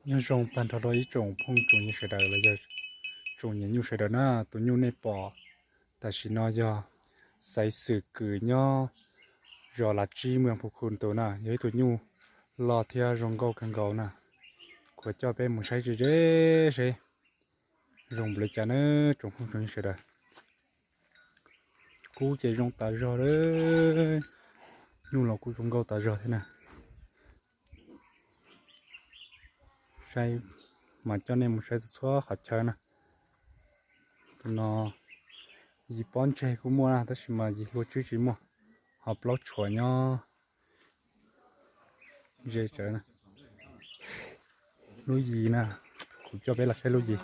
Nyob zoo tag nrho rau ib tsoom phooj tsoom ywg sawv daws los yog tsoom niam nyuj sawv daws na. Tus nyuj nej pom tam sim no yog xaiv xwm kws nyob zos Lav Tsib, moos Phu Khu tus na, yog ib tug nyuj loj thiab zoo nkauj kawg nkaus na. Kuv coj peb mus saib ze ze seb zoo npaum li cas na tsoom phooj tsoom ywg sawv daws. Kub ces zoo tas zog, nyuj los kuj zoo nkauj tas zog thiab na. Saib mas coj nej mus saib txhua qhov chaw na. Tus no yim pob ntseg kuj muaj na, tab sis mas yim hlua tswb tsis muaj. Ho plaub tshuam nyob ze tsawv na. Lub yim na, kuv coj peb los saib lub yim.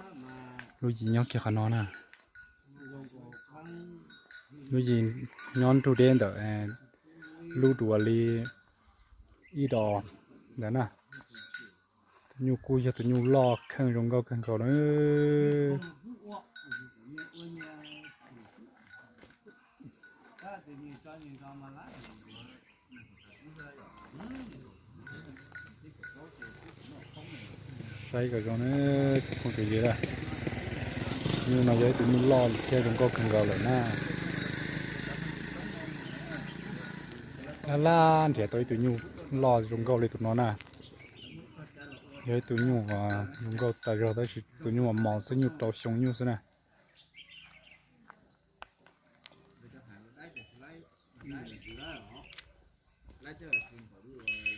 Lub yim nyob kiag qhov no na. Lub yim nyob nrug deb ntawm lub duav li ib dos ntawd na. Tus nyuj kuj yog tus nyuj loj kheej zoo nkauj kawg nkaus na. Saib kom zoo na, tsoom phooj tsoom ywg, nyuj no yog ib tug nyuj loj thiab zoo nkauj kawg nkaus lawm na. Laj laj nrhiav tau ib tug nyuj loj zoo nkauj li tus no na. Yog ib tug nyuj zoo nkauj tas zog, tab sis tus nyuj mos mos xwb, nyuj rau xyoo nyuj xwb na.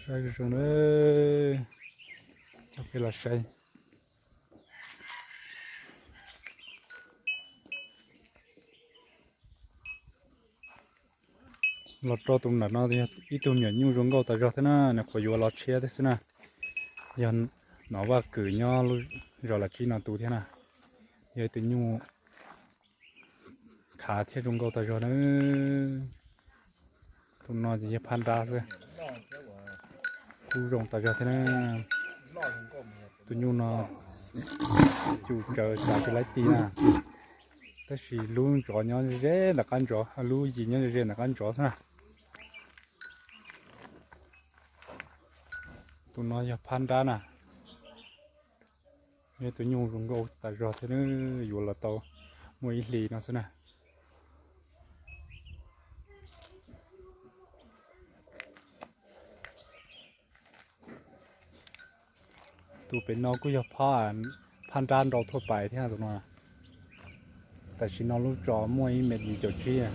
Saib zoo zoo na, coj peb los saib. Los rau tus ntawm no yog ib tug me nyuam nyuj zoo nkauj tas zog thiab na, nws qhuav yuav los tshiab thiab xwb na. Yog Nom Vaj Kwm nyob lub zos Lav Tsib no tus thiab na. Yog ib tug nyuj khav thiab zoo nkauj tas zog na. Tus no ces yog phab nrab xwb, kuj zoo tas zog thiab na. Tus nyuj no cus tsawv txav tsis laib ti na, tab sis lub ntsov nyob ze ntawm qab ntsov, lub yim nyob ze ntawm qab ntsov xwb na. Tus no yog phab nrab na, yog tus nyuj zoo nkauj tas zog thiab, yuav los tau muaj ib hlis no xwb na. Tus pem no kuj yog phab nrab nrau thuaj pais thiab tus no. Tam sim no lub tso muaj ib mev yim caum tsib.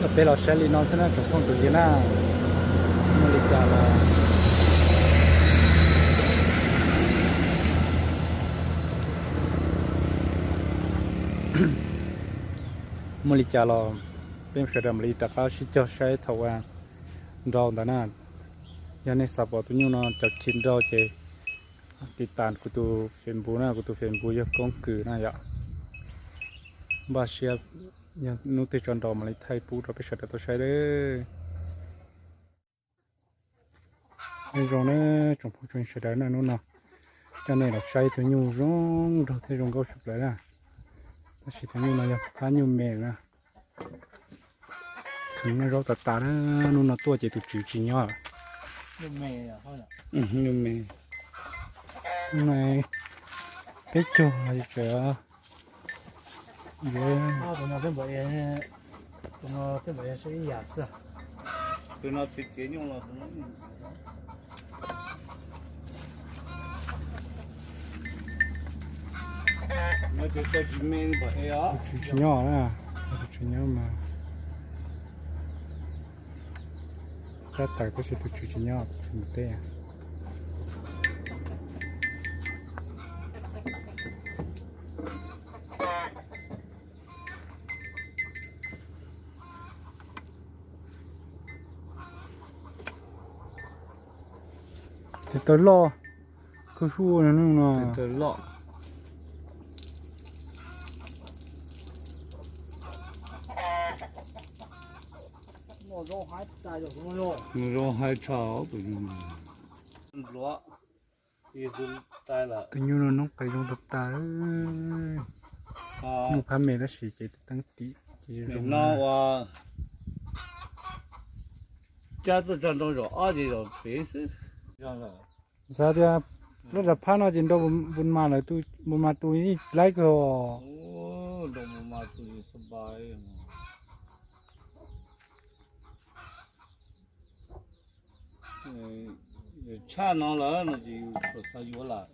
Coj peb los saib li no xwb na tsoom phooj tsoom ywg na. Muaj li cas los, muaj li cas los peb sawv daws mam li rov qab sib cog saib thaum uas nrau ntawd na. Yog nej xav pom tus nyuj no cov chim nrau ces tiv tas kuv tus Facebook na, kuv tus Facebook yog Koob Kws na yom. Npaj siab yog hnub twg tso nrau mam li thaij pub rau peb sawv daws tau saib lawm. Nyob zoo na tsoom phooj tsoom ywg sawv daws na, hnub no coj nej los saib tus nyuj zoo nraug thiab zoo nkauj tshaj plaws na. Tab sis tus nyuj no yog phab nyuj me na. Kheev noj zaub tas tas na, hnub no tuaj ces tus tswv tsis nyob. Nyuj me, hnub no peb caug tseem yuav. Tus tswv tsis nyob na, tus tswv nyob mas tsab taws tab sis tus tswv tsis nyob, tus tswv mus teb. Tes taw loj, koj sub no. Zoo haib tshaj. Tus nyuj no noob qes zoo tag tag. Nyuj phab me tab sis ces teeb tim ces zoo no ua Cab tuaj txog nrau zaum ob ces zaum pem xwb. Xav tias lub rov phab no ces nrau npus mas lawm, npus mas tus yeej laib kawg os. Tshaj no lawm no ces yus tsuas xav yuav lawm.